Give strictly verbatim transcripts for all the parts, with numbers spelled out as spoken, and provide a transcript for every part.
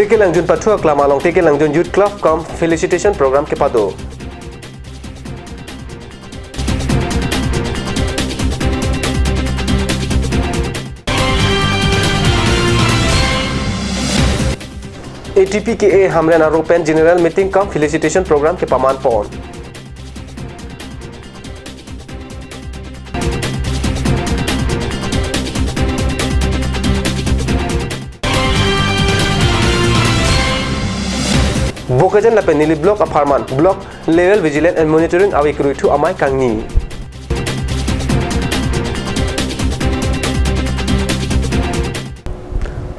Tekelangjun pathu aklam along Tekelangjun Youth Club cum Felicitation Program kepado. A T P K A Hamren aro pen General Meeting cum Felicitation Program kepaman pon. Bokajan lapen neli block apharman, block level vigilance and monitoring awi kroi thu amei kangni.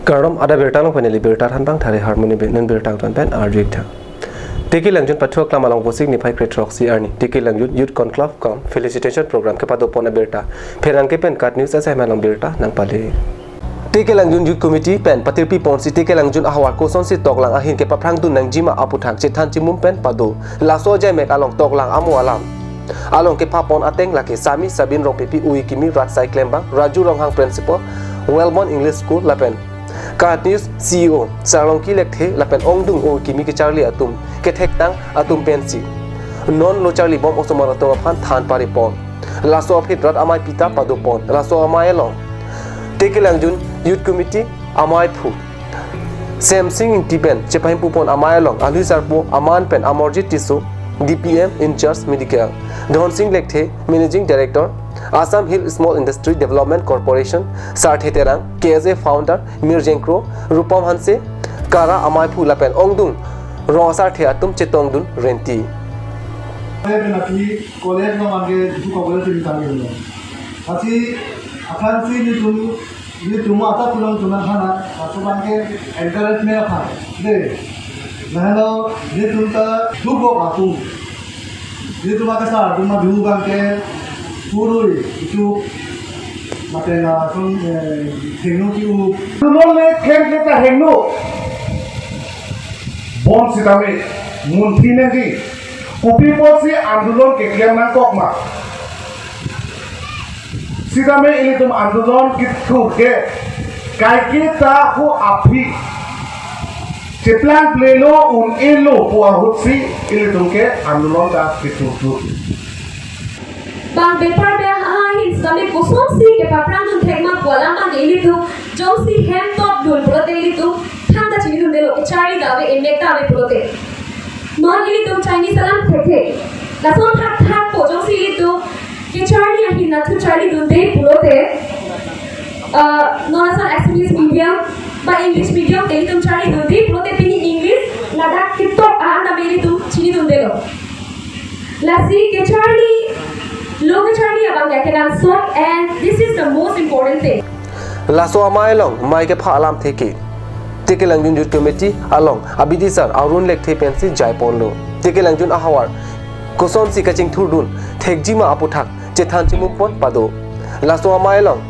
Kardom, adap birta along pen neli birta thanbang thari harmoni benen birta ton pen arju ik tha. Tekelangjun pathu aklam along Vosik niphai krethrok si arni Tekelangjun Youth Conclave cum Felicitation Program kepado pon abirta pherangke pen KAT News asai malom birta nangpale. Tekelangjun Youth Committee pen patirpi ponsi Tekelangjun ahavar kosonsi toklang ahin kepaphrang dun nangjima aputhak chethan chimum pen pado. Laso ajaimek along toklang amo alam along kepha pon ateng lake Sami Sabin Rongpipi, Ui Kimi, Rat Saiklembang, Raju Ronghang Principal, Wellborn English School lapen KAT News C E O Sarlongki Lekthe lapen ongdung Ui Kimi kecharli atum kethektang atum pensi non lo charli bom osomar atum aphan than pare pon. Laso aphi rat amei pita pado pon. Laso amei along Tekelangjun Youth Committee ameiphu Semsing Ingti pen chepahimpu pon amei along alui sarpo aman pen Amarjit Tisso, D P M in charge medical, Dhonsing Lekthe, Managing Director, Assam Hill Small Industry Development Corporation, Sarthe Terang, K S A founder Mir Jengkro, Rupam Hanse, KARA ameiphu lapen ongdung rong asarthe atum chetongdun renti. Saya pernah di college lo mangke itu college ini kami lo. Pasti akan sih di dulu Nelitum ata pulang tunang hana, laso abangke encouragement aphan. De. Lahelo, nelitum ta dukok atum. Nelitum ata sa, duma du abangke purui, itu, mate na, sung, eh, hengno ki u. Tulon le, khen le ta hengno. Bom sitame, munthi nangji. Kopi apotsi andolon keklem nangkok ma. Sitame ilitum andolon kethur ke kaike ta ho aphi cheplang plelo un-elo pu ahutsi ilitum ke andolon ta kethur thur. Bang bepar be ahin sitame kosonsi kepaphrang dun thek ma pu alam abang ilitum jongsi hem tot dun pulote ilitum thangta chinidundelo, kecharli ta ave, emek ta ave pulote. Non ilitum Chinese alam thekthe. Lason thakthak po jongsi ilitum kecharli ahin nathu charlidunde pulote, ah, non lason Assamese medium ba English medium te ilitum charlidunde pulote pini English ladak ketok a-an tame ilitum chinidundelo. Lasi kecharli, lo kecharli abang ya kenangsot, and this is the most important thing. Laso amei along mei kepha alamthe ke Tekelangjun Youth Committee along abidisar Arun Lekthe pensi jaiponlo. Tekelangjun ahavar kosonsi kachingthurdun thekjima aputhak chethan chimum pon pado. Laso amei along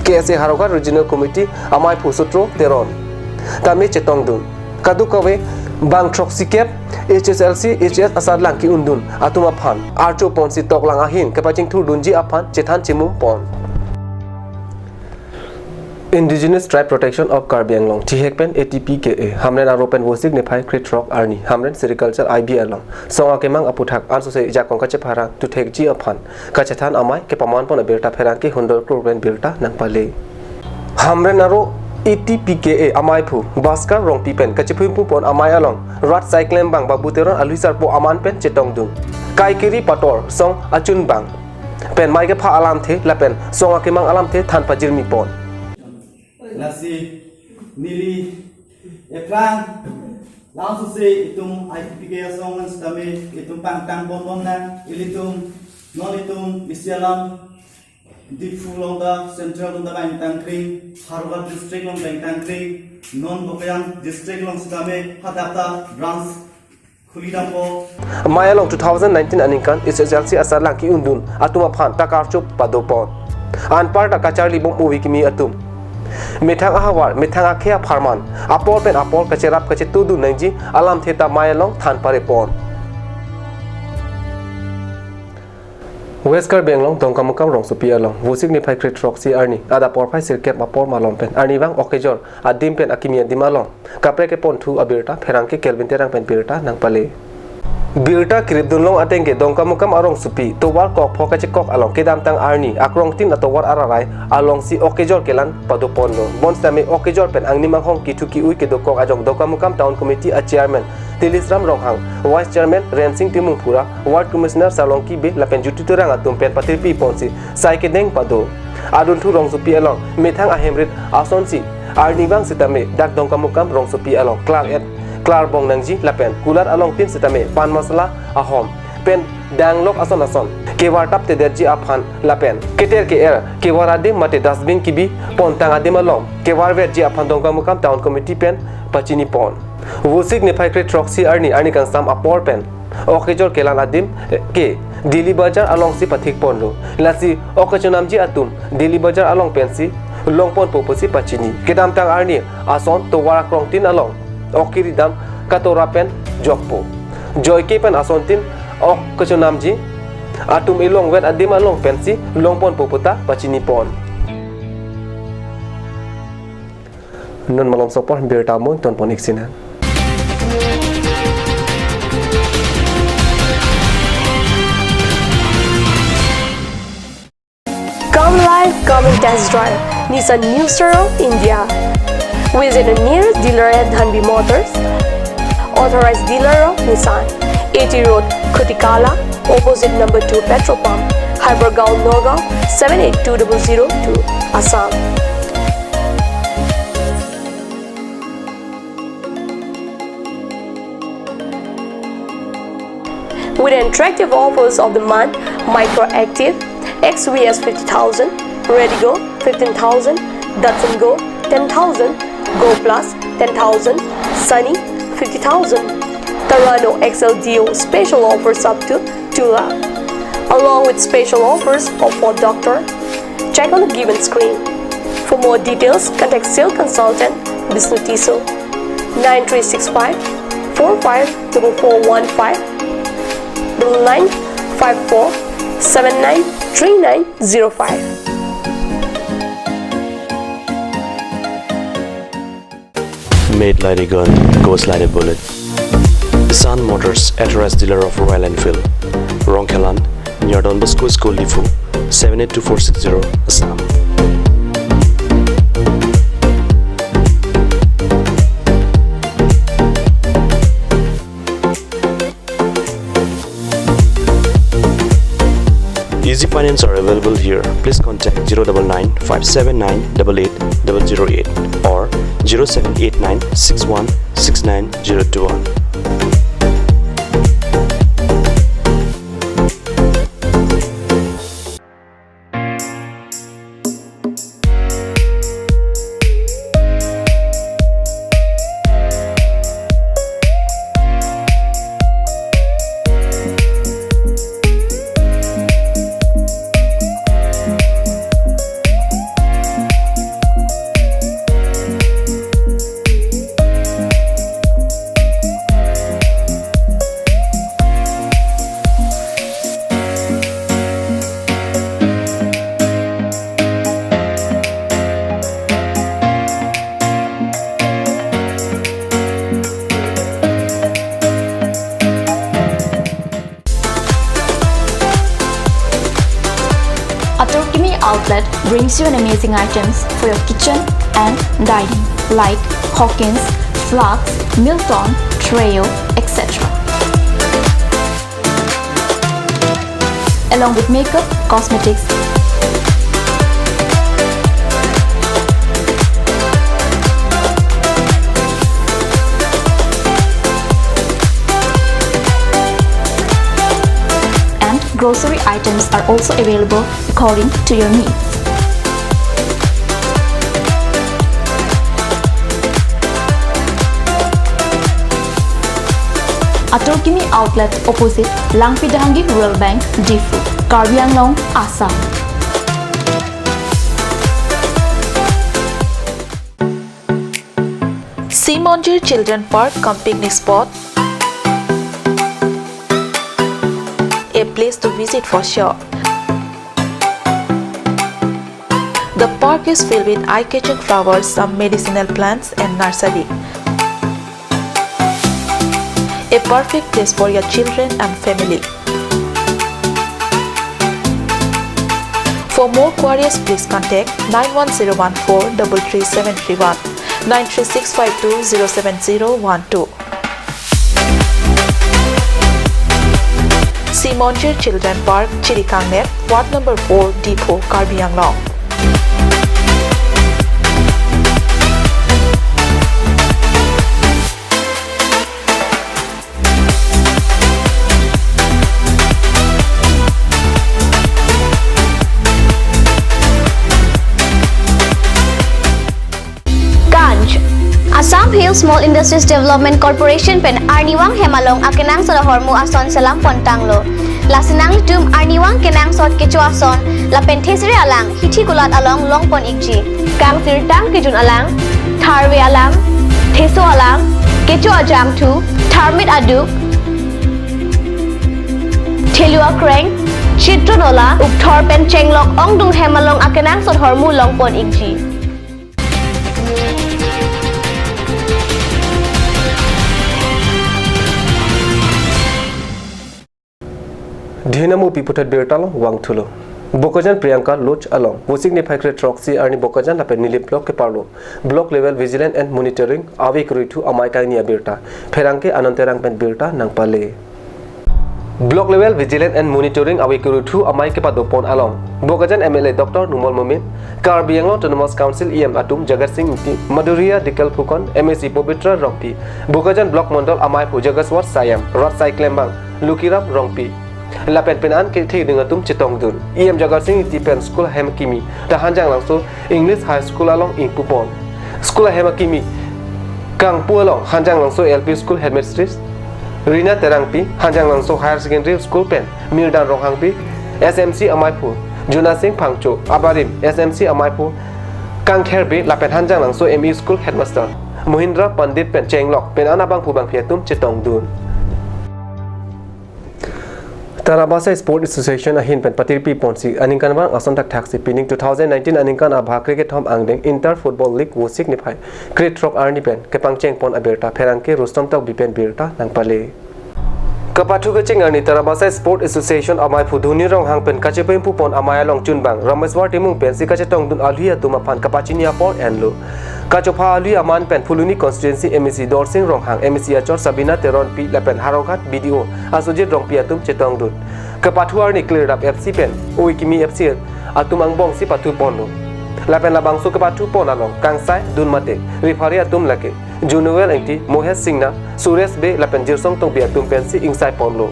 K S A Howraghat Regional Committee ameiphu Sutro Teron tame chetongdun. Kadokave bang throksikep H S L C, H S asatlang ke-undun atum aphan archo ponsi toklang ahin kepachingthurdunji aphan chethan chimum pon. Indigenous Tribe Protection of Karbi Anglong, thihek pen A T P K A, Hamren aro pen Vosik niphai krethrok arni Hamren Sericulture I B along song akemang aputhak ansose jakong kachepharang thuthekji aphan kachethan amei kepaman pon abirta pherangke hundol kror pen birta nangpale. Hamren aro A T P K A ameiphu Bhaskar Rongpi pen kachepahimpu pon amei along rat saiklembang Babu Teron alui sarpo aman pen chetongdun. Kaikiri pator song achunbang pen mei kepha alamthe lapen song akemang alamthe than pajirmi pon. Lasi neli ephrang langsose itum I T P K A asong nang sitame itum pangtang bonbon nang ilitum non itum isi alam Diphu along ta, Central along ta bang tangkring, Howraghat district along bang tangkring, non Bokajan district along sitame hadak ta branch khuli dampo. Mei along two thousand nineteen aningkan H S L C asatlang ke-undun atum aphan ta karcho padopon. Anparta kacharli bom ove kimi atum methang ahavar, methang akhei apharman apor pen apor kacherap kachetudun nangji alamthe ta mei along than parepon. West Karbi Anglong Dongkamukam rongsopi along Vosik niphai kre-throksi arni adap porphai sirkep apor malom pen arnivang ok kejor adim pen akimi adim along kaprek keponthu abirta pherangke Kelvin Terang pen birta nangpale. Birta kiripdunlong ateng ke Dongkamukam arongsopi tovar kokpho kachekok along kedamtang arni akrongtin atovar ararai alongsi ok kejor kelan padoponlo. Bonsitame ok kejor pen angnim anghong kithu ki-ui kedokok ajok Dongkamukam Town Committee a Chairman Tilisram Ronghang, Vice Chairman Rensing Timung Phura, Ward Commissioner Salongki Bey lapen Juti Terang atum pen patirpi ponsi sai kedeng pado. Adunthu rongsopi along methang ahemrit asonsi arnivang sitame dak Dongkamukam rongsopi along klar-et klarbong nangji lapen kulat alongtin sitame pan masala ahom pen danglok ason ason kevar taptedetji aphan lapen keter ke-er kevar adim mate dustbin kibi pontang adim along kevarvetji aphan Dongkamukam Town Committee pen pachinipon. Vosik niphai kre-throksi arni arni kangsam apor pen ok kejor kelan adim ke Daily Bazar alongsi pathikponlo. Lasi ok kachonamji atum Daily Bazar along pensi longponpo pusi pachini. Kedamtang arni ason tovar akrongtin along ok kiridam katora pen jokpo. Joike pen asontin ok kachonamji atum elongvet adim along pensi longponpo puta pachinipon. Non malom sopor birta mo tonpon ik sinan. Come live, come and test drive Nissan New Star of India. Visit a nearest dealer at Dhanvi Motors, authorized dealer of Nissan, A T Road, Khutikala, opposite number two petrol pump, Hypergaon, Nagaon, seven eight two double zero two, Assam. With attractive offers of the month, Micra Active, X V S fifty thousand, Redi-GO fifteen thousand, Datsun Go ten thousand, Go Plus ten thousand, Sunny fifty thousand, Terrano X L D O special offers up to two lakh, along with special offers of Ford Doctor. Check on the given screen. For more details, contact sales consultant Bishnu Tisso, nine three six five four five double four one five, double nine five four seven nine three nine zero five. Made like a gun, goes like a bullet. Sun Motors, authorized dealer of Royal Enfield. Rongkhelan, near Don Bosco School, Diphu, seven eight two four six zero, Assam. Easy finance are available here. Please contact zero double nine five seven nine double eight double zero eight or zero seven eight nine six one six nine zero two one. Ator Kimi Outlet brings you an amazing items for your kitchen and dining, like Hawkins, Flux, Milton, Treo, et cetera. Along with makeup, cosmetics, and grocery items are also available according to your needs. Ator Kimi Outlet, opposite Langpidanghi Rural Bank, Diphu, Karbi Anglong, Assam. Sea Mondir Children Park cum picnic spot, a place to visit for sure. The park is filled with eye-catching flowers, some medicinal plants, and nursery. A perfect place for your children and family. For more queries, please contact nine one zero one four double three seven three one, nine three six five two zero seven zero one two. Simonjir Children Park, Chirikangnet, Ward number four, Diphu, Karbi Anglong. Ganj. Assam Hill Small Industries Development Corporation pen arnivang hem along akenangsot ahormu ason selam pontanglo. Lasi nanglitum arnivang kenangsot kecho ason lapen thesere alang hithi kulat along longpon ikji. Kangsirtang kejun alang, tharve alang, theso alang, kecho ajangthu, tharmit aduk, thelu akreng, chitron ola, ukthor pen chenglok ongdung hem along akenangsot ahormu longpon ikji. Dhinamo pi puthot birta along vangthulo. Bokajan Priyanka Lodge along Vosik niphai kre throksi arni Bokajan lapen Nilip Block keparlo Block Level Vigilance and Monitoring Ave Kuruthu Amei kangni abirta. Pherangke Anand Terang pen birta nangpale. Block Level Vigilance and Monitoring Ave Kuruthu Amei kepadopon along Bokajan M L A Doctor Numal Momin, Karbi Anglong Autonomous Council E M atum Jagat Sing Ingti, Madhurya Dikal Phukan, M A C Pabitra Rongpi, Bokajan Block Mondol Amei aphu Jagaswar Sayam, Ratsai Klembang, Lukiram Rongpi, lapen penan ketheding atum chetongdun. E M Jagat Sing Ingti pen school ahem akimi ta Hanjanglangso English High School along ingpupon. School ahem akimi kangpu along Hanjanglangso L P School Headmistress Rina Terangpi, Hanjanglangso Higher Secondary School pen Mirdan Ronghangpi, S M C Amei aphu Juna Sing Phangcho, abarim S M C Amei aphu Kangtherbe lapen Hanjanglangso M E School Headmaster Mohindra Pandit pen chenglok penan abangphu bangphi atum chetongdun. Tarabasa Sport Association ahin pen patirpi ponsi aningkanvang ason thakthaksi pining two thousand nineteen aningkan abha kre kethom angdeng Inter Football League Vosik niphai kre throk arni pen kepangcheng pon abirta pherangke Rustom Tokbi pen birta nangpale. Kapathu kacheng arni Tarabasa Sport Association Amei aphu Dhoni Ronghang pen kachepemphu pon amei along chunbang Rameswar Timung pensi kachetongdun alhi atum aphan kapachini apor enlo. Kachopha alhi aman pen Phuloni Constituency M A C Dorsing Ronghang, M A C achor Sabina Teronpi lapen Howraghat B D O Asojit Rongpi atum chetongdun. Kapathu arni Klirdap F C pen Oikimi F C atum angbongsi pathu ponlo. Lapen labangso kapathu pon along kangsai dun mate referee atum lake Junuel Engti, Mohesh Singna, Suresh Bey lapen Jirsong Tokbi atum pensi ingsai ponlo.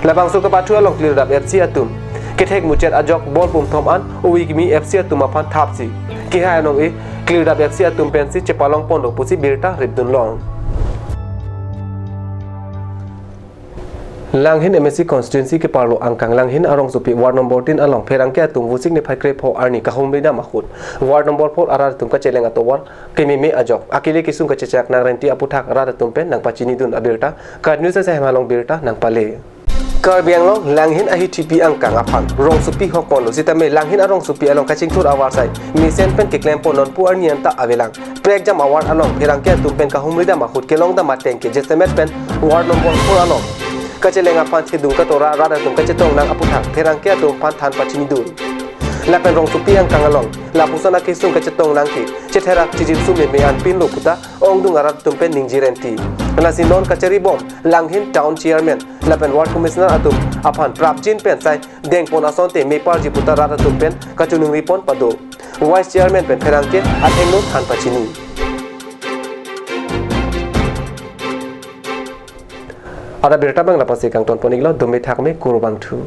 Labangso kapathu along Klirdap F C atum kethek muchot ajok ball pumthom an Oikimi F C atum aphan thapsi kehai anong-e Klirdap F C atum pensi chepalong ponlo pusi birta ripdun long. Langhin M A C constituency keparlo angkang Langhin arongsopi ward number tin along pherangke atum Vosik niphai krepho arni kahumri dam ahut ward number four arat atum kacheleng atovar kememe ajok akele kesung kachechak nangrenti aputhak rat atum pen nangpachinidun abirta KAT News ahem along birta nangpale. Karbi Anglong Langhin ahithipi angkang aphan rongsopi hok ponlo sitame Langhin arongsopi along kachingthur avarsai mesen pen keklem pon nonpu arni anta avelang. Prekjam award along pherangke atum pen kahumri dam ahut kelong dam ateng ke jasemet pen ward number four along kacheleng aphan chedung katora rat atum kachetong nang aputhak pherangke atum aphan than pachinidun. Lapen rongsopi angkang along lapuson akesung kachetong nang ke chetherak chijinsu meme anpinlo puta ongdung arat atum pen ningje renti. Lasi non kachari bom Langhin Town Chairman lapen Ward Commissioner atum aphan prapjin pen sai dengpon asonte meparji puta rat atum pen kachiningri pon pado. Vice Chairman pen pherangke athengno than pachini. Ada birta bang lapasi kangton pon iklo, dome thakme, kurvangthu.